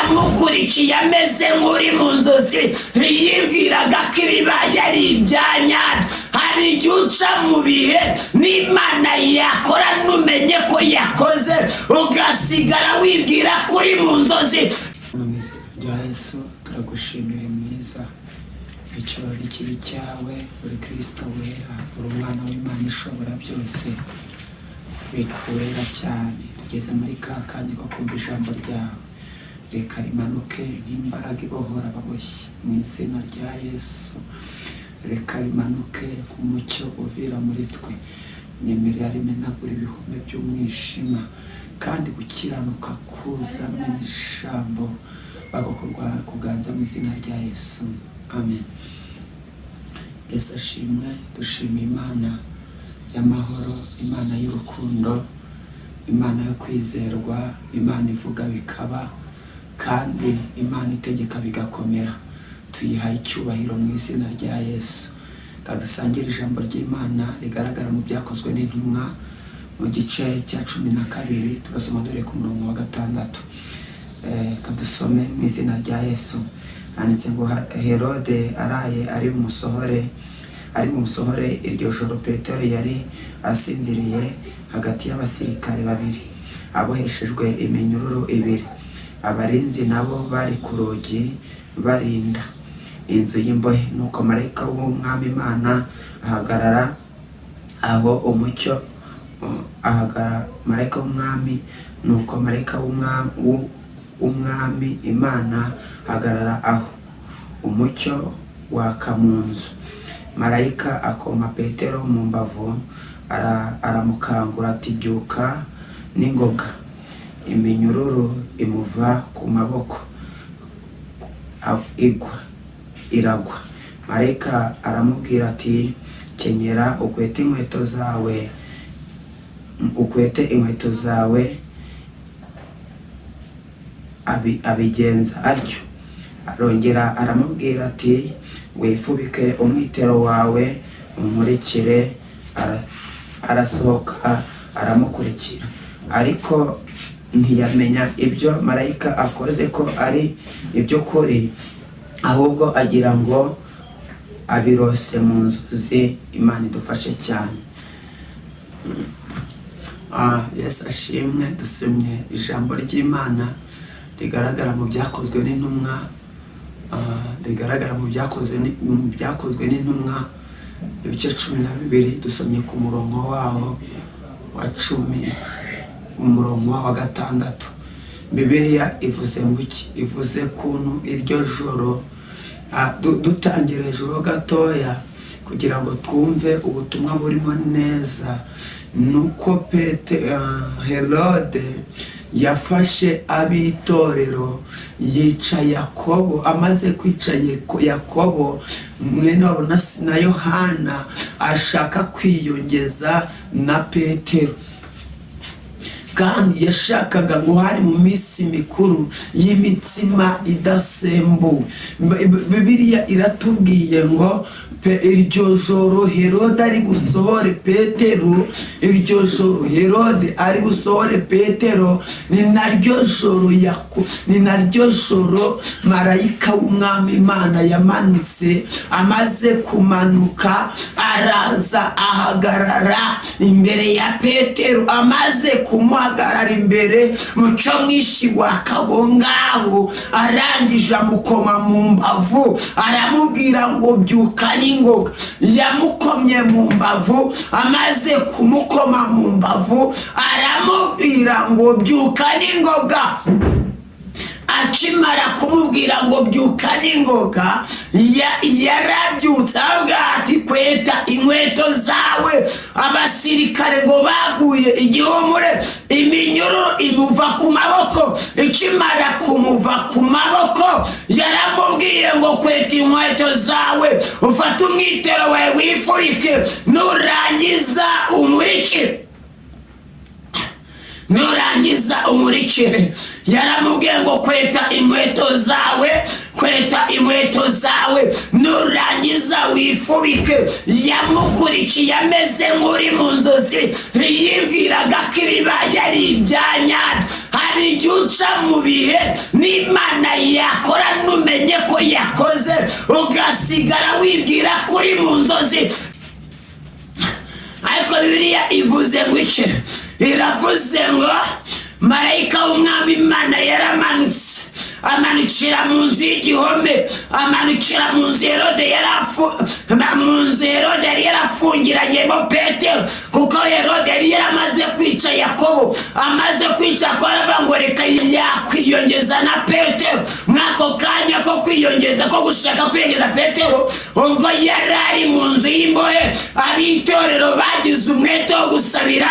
Yamukurikiye ameze nk'uri mu nzozi, ntiyibwiraga ko ibibaye ari ibyanyabyo. Hari igihe uca mu bihe n'Imana yakora ntumenye ko yakoze, ugasigara wibwira ko uri mu nzozi. Mu izina rya Yesu turagushimira, mwiza. Icyubahiro kibe cyawe, uri Kirisito wera, uri umwana w'Imana ishobora byose, witwa wera cyane. Tugeze muri ka kanya ko kumva ijambo ryawe. Reka rimanuke nk'imbaraga ibohora ababoshye mu izina rya Yesu. Reka rimanuke nk'umucyo uvira muri twe. Nyemerera rimenagura ibihome by'umwijima, kandi gukiranuka kuzanwe n'ijambo bagakorwa kuganza mu izina rya Yesu, amen. Yesu ashimwe. Dushimiye Imana y'amahoro, Imana y'urukundo, Imana yo kwizerwa, Imana ivuga bikaba, kandi Imana itegeka bigakomera. Tuyihaye icyubahiro mu izina rya Yesu. Kadusangire ijambo ry'Imana rigaragara mu Byakozwe n'Intumwa mu gice cya 12. Turasoma dore ku murongo wa 6. Kadusome mu izina rya Yesu. Handitse ngo: Herode araye ari bumusohore iryo joro, Petero yari asinziriye hagati y'abasirikare babiri, aboheshejwe iminyururu ibiri, abarinzi nabo bari ku rugi barinda inzu y'imbohe. Nuko marayika w'Umwami Imana ahagarara aho umucyo ahagarara marayika w'Umwami, nuko marayika w'Umwami Imana ahagarara aho, umucyo waka mu nzu. Marayika akoma Petero mu mbavu, aramukangura ati: "Byuka n'ingoga." Iminyururu imuva ku maboko igwa iragwa. Marayika aramubwira ati: "Kenyera ukwete inkweto zawe, ukwete inkweto zawe." Abigenza atyo. Arongera aramubwira ati: "Wifubike umwitero wawe, unkurikire." Arasohoka aramukurikira, ariko ntiyamenya ibyo marayika akoze ko ari iby'ukuri, ahubwo agira ngo abirose mu nzozi. Imana idufashe cyane. Yesu ashimwe. Dusomye ijambo ry'Imana rigaragara mu Byakozwe n'Intumwa, rigaragara mu Byakozwe n'Intumwa ibice 12. Dusomye ku murongo waho wa 10, umurongo wa 6. Bibiliya ivuze ngo iki? Ivuze kuntu iryo joro, dutangira hejuru gatoya kugira ngo twumve ubutumwa burimo neza, nuko pete Herode yafashe ab'itorero, yica Yakobo. Amaze kwica Yakobo mwene wabo na Yohana, ashaka kwiyongeza na Petero. Kandi yashakaga ngo hari mu minsi mikuru y'imitsima idasembuwe. Bibiliya iratubwiye ngo iryo joro Herode ari busohore Petero, iryo joro Herode ari busohore Petero, ni naryo joro marayika w'Umwami Imana yamanutse. Amaze kumanuka, araza ahagarara imbere ya Petero. Amaze kumuhagarara imbere, mucyo mwinshi wakabo ngaho, arangije amukoma mu mbavu, aramubwira ngo: "Byuka n'ingoga." Yamukomye mu mbavu. Amaze kumukoma mu mbavu, aramubwira ngo: "Byuka n'ingoga." Akimara kumubwira ngo: "Byuka n'ingoga," yarabyutse. Aravuga ati: "Kweta inkweto zawe." Abasirikare ngo baguye igihumure, iminyururu imuva ku maboko. Ikimara kumuva ku maboko, yaramubwiye ngo: "Kweta inkweto zawe, ufate umwitero wawe wifubike, nurangiza unkurikire, nurangiza unkurikire." Yaramubwiye ngo: "Kweta inkweto zawe, kweta inkweto zawe, nurangiza wifubike." Yamukurikiye ameze nk'uri mu nzozi, ntiyibwiraga ko ibibaye ari ibyanyabyo. Hari igihe uca mu bihe n'Imana yakora ntumenye ko yakoze, ugasigara wibwira ko uri mu nzozi. Ariko Bibiliya ivuze ngo iki? Iravuze ngo marayika w'Umwami Imana yaramanutse, amanukira mu nzu y'igihome, amanukira mu nzu Herode yari mu nzu Herode yari yarafungiranyemo Petero, kuko Herode yari yaramaze kwica Yakobo. Amaze kwica Yakobo, aravuga ngo reka yakwiyongeza na Petero. Mw'ako kanya ko kwiyongeza, ko gushaka kwiyongeza Petero, ubwo yari ari mu nzu y'imbohe, ab'itorero bagize umwete wo gusabira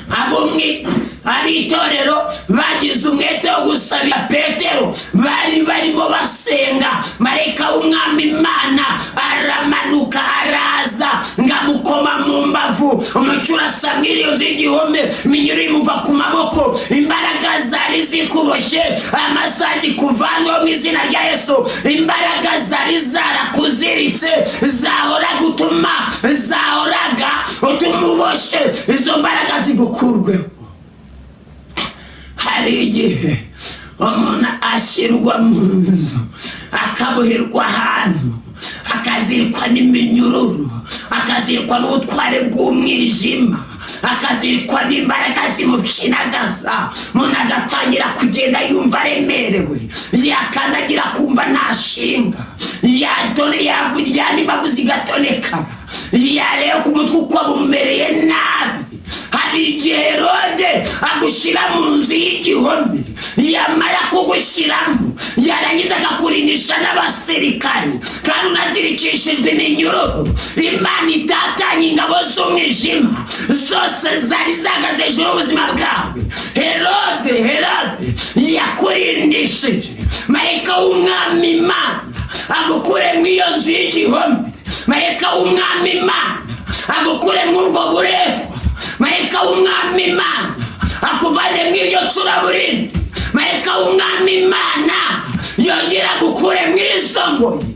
abumwe, ab'itorero bagize umwete wo gusabira Petero. Bari barimo basenga, marayika w'Umwami Imana aramanuka, araza ngo amukoma mu mbavu. Umucyo urasa muri iyo nzu y'igihome, iminyururu imuva ku maboko. Imbaraga zari zikuboshye, amasaha zikuvanweho mu izina rya Yesu. Imbaraga zari zarakuziritse, zahoraga utuma, zahoraga utuma uboshye, izo mbaraga zigukurweho. Hari igihe umuntu ashyirwa mu nzu, akaboherwa ahantu, akazirikwa n'iminyururu, akazirikwa n'ubutware bw'umwijima, akazirikwa n'imbaraga zimucinagaza. Umuntu agatangira kugenda yumva aremerewe, yakandagira kumva ntashinga, yatone yavugira imbavu zigatoneka, yareba ku mutwe uko bumumereye nabi. Hari igihe Herode agushyira mu nzu y'igihome, yamara kugushyiramo, yarangiza akakurindisha n'abasirikari, kandi unazirikishijwe iminyururu. Imana itatanye ingabo z'umwijima zose zari zahagaze hejuru y'ubuzima bwawe. Herode yakurindishije, marayika w'Umwami Imana agukure mu iyo nzu y'igihome. Marayika w'Umwami Imana agukure muri ubwo buretwa. Marayika w'Umwami Imana akuvane mu iryo curaburindi. Marayika w'Umwami Imana yongera gukure mu izo ngoyi,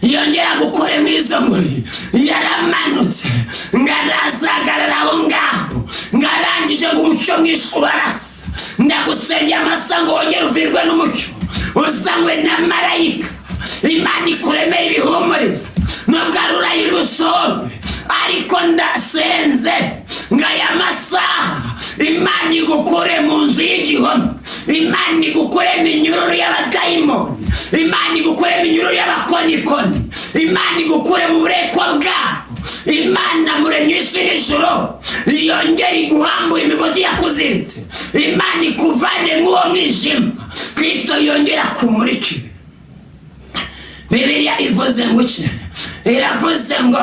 yongera gukure mu izo ngoyi. Yaramanutse ngo arazagarara aho ngaho, ngo arangije ngo umucyo mwinshi urarasa. Ndagusengera amasa ngo wongere uvirwe n'umucyo uzanywe na marayika. Imana ikuremera ibihumuriza, nubwo ari urayira ubusobe, ariko ndasenze ngo aya masaha Imana igukure mu nzu y'igihome, Imana igukure iminyururu y'abadayimoni, Imana igukure iminyururu y'abakonikoni, Imana igukure mu buretwa bwabo. Imana Muremyi isi n'ijoro yongere iguhambura imigozi yakuziritse. Imana ikuvane muri uwo mwijima, Kristo yongera akumurikire. Bibiliya ivuze ngo iki? Iravuze ngo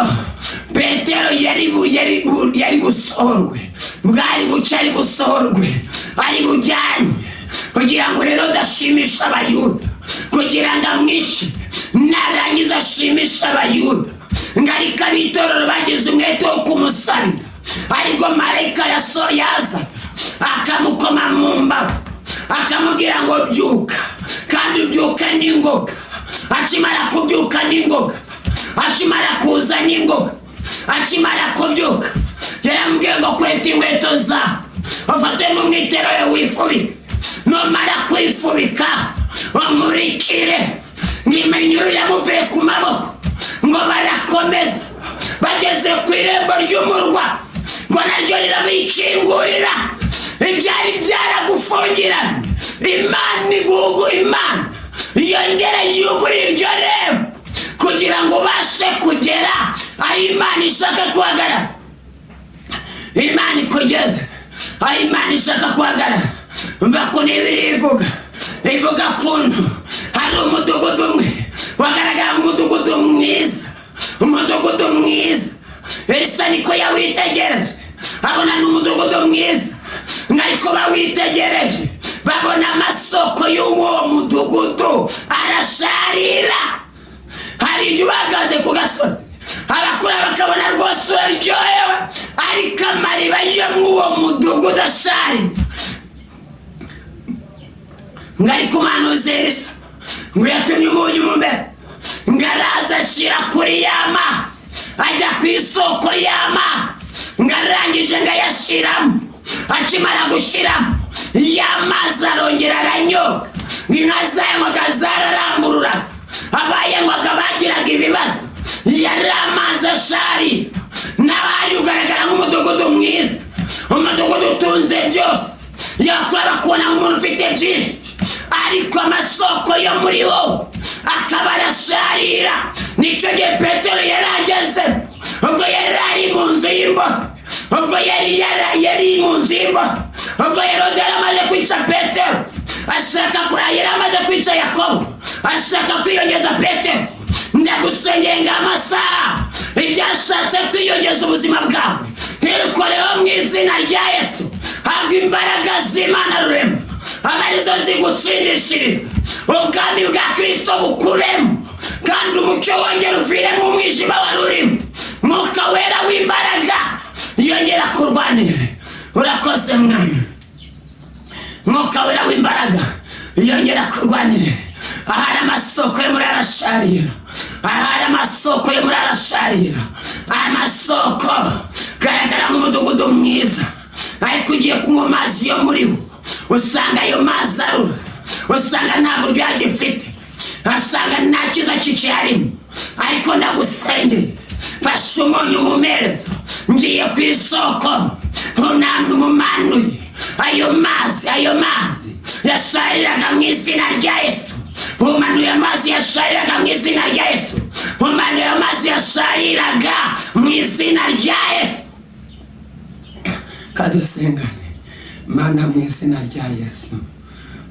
Petero yari busohorwe, bwari buce ari busohorwe, ari bujyane kugira ngo Herode ashimishe Abayuda, kugira ngo amwishe, narangiza ashimishe Abayuda. Ngo ariko ab'itorero bagize umwete wo kumusabira, aribwo marayika yaza akamukoma mu mbavu, akamubwira ngo byuka kandi ubyuka n'ingoga. Akimara kubyuka n'ingoga, akimara kuza n'ingoga, akimara kubyuka, yaramubwiye ngo kweta inkweto zawe, ufate n'umwitero we wifubike, numara kwifubika umurikire. Ngo iminyururu yamuvuye ku maboko, ngo barakomeza, bageze ku irembo ry'umurwa, ngo naryo rirabikingurira. Ibyari byaragufungiranye, Imana igugu, Imana yongere yugure iryo rembo kugira ngo ubashe kugera aho Imana ishaka guhagarara. Imana ikugeze aho Imana ishaka guhagarara. Mva ko Bibiliya ivuga kuntu hari umudugudu umwe wagaragara nk'umudugudu mwiza, umudugudu mwiza. Elisa niko yawitegereje, abona ni umudugudu mwiza. Ariko bawitegereje, babona amasoko y'uwo mudugudu arasharira. Hari igihe uhagaze ku gasozi, abakura bakabona rwose uraryohewe, ariko amariba yo mw'uwo mudugudu asharira. Ngo ariko umuhanuzi Elisa ngo yatumye umunyu mumera, ngo araza ashyira kuri ya mazi, ajya ku isoko y'amazi, ngo arangije ngo ayashyiramo. Akimara gushyiramo ya mazi, arongera aranyobwa. Inka zayanywaga zararangururaga, abayanywaga bagiraga ibibazo. Yari amazi asharira. N'abari ugaragara nk'umudugudu mwiza, umudugudu utunze byose, yakora bakubona nk'umuntu ufite byinshi, ariko amasoko yo muri wowe akaba arasharira. Nicyo gihe Petero yari agezemo ubwo yari ari mu nzu y'imbohe, ubwo yari mu nzu y'imbohe, ubwo Herode yari amaze kwica Petero, ashaka ko yari amaze kwica Yakobo, ashaka kwiyongeza Petero. Ndagusengeye ngo amasaha ibyashatse kwiyongeza ubuzima bwawe ntibikoreho mu izina rya Yesu. Habwa imbaraga z'Imana Rurema, aba arizo zigutsindishiriza, ubwami bwa Kristo bukuremo, kandi umucyo wongera uviremo umwijima wari urimo. Mwuka Wera w'imbaraga yongera kurwanira. Urakoze, Mwami. Mwuka Wera w'imbaraga yongera kurwanire. Ahari amasoko yo muri arasharira, ahari amasoko yo muri arasharira. Amasoko garagara nk'umudugudu mwiza, ariko ugiye kunywa amazi yo muri wo, usanga ayo mazi arura, usanga nta buryo agifite, asanga nta cyiza kikiyarimo. Ariko ndagusengeye, fashe umunyu mu merezo, ngiye ku isoko, ntunamwe umumanuye ayo mazi, ayo mazi yashariraga mu izina rya Yesu. Umanuye amazi yashariraga mu izina rya Yesu. Umanuye amazi yashariraga mu izina rya Yesu. Kadusengane. Mana, mu izina rya Yesu,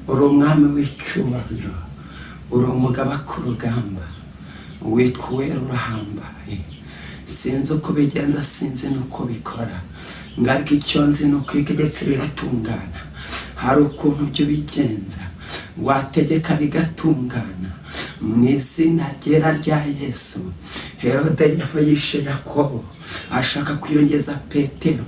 uri umwami w'icyubahiro, uri umugaba ku rugamba, witwa Uwera, urahambaye. Sinzi uko bigenza, sinzi n'uko bikora, ngo ariko icyo nzi ni uko itegetse biratungana. Hari ukuntu ujya ubigenza, wategeka bigatungana. Mu izina ryera rya Yesu, Herode yishe Yakobo, ashaka kwiyongeza Petero,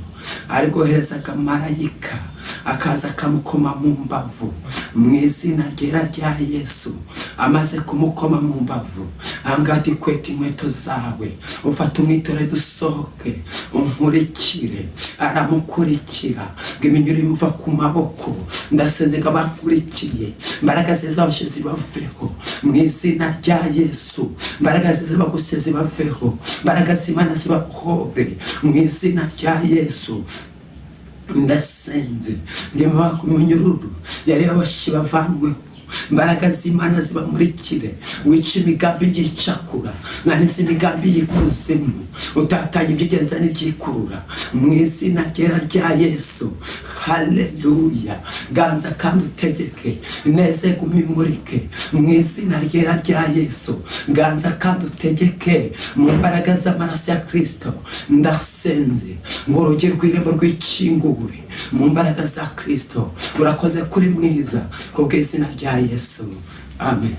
ari goherezaga marayika akaza akamukoma mu mbavu. Mu izina ryera rya Yesu, amaze kumukoma mu mbavu, ambwira ati: "Kweta inkweto zawe, ufate umwitero, dusohoke, unkurikire." Aramukurikira ngo iminyururu imuva ku maboko. Ndasenze ngo abankurikiye imbaraga zizaboshye zibaveho mu izina rya Yesu. Imbaraga zizabaguse zibaveho, imbaraga z'Imana zibabohore mu izina rya Yesu. Ndasenze ngo iminyururu yari yaboshye bavanweho, imbaraga z'Imana zibamurikire. Wica imigambi y'icakura, naniza imigambi y'ikuzimu, utatanya ibyigenza n'ibyikurura mu izina ryera rya Yesu. Haleluya! Ganza kandi utegeke neze, gumimurike mu izina ryera rya Yesu. Ganza kandi utegeke mu mbaraga z'amaraso ya Kristo. Ndasenze ngo urugi rw'irembo rwikingure mu mbaraga za Kristo. Urakoze kuri mwiza, ku bw'izina rya Yesu, amen.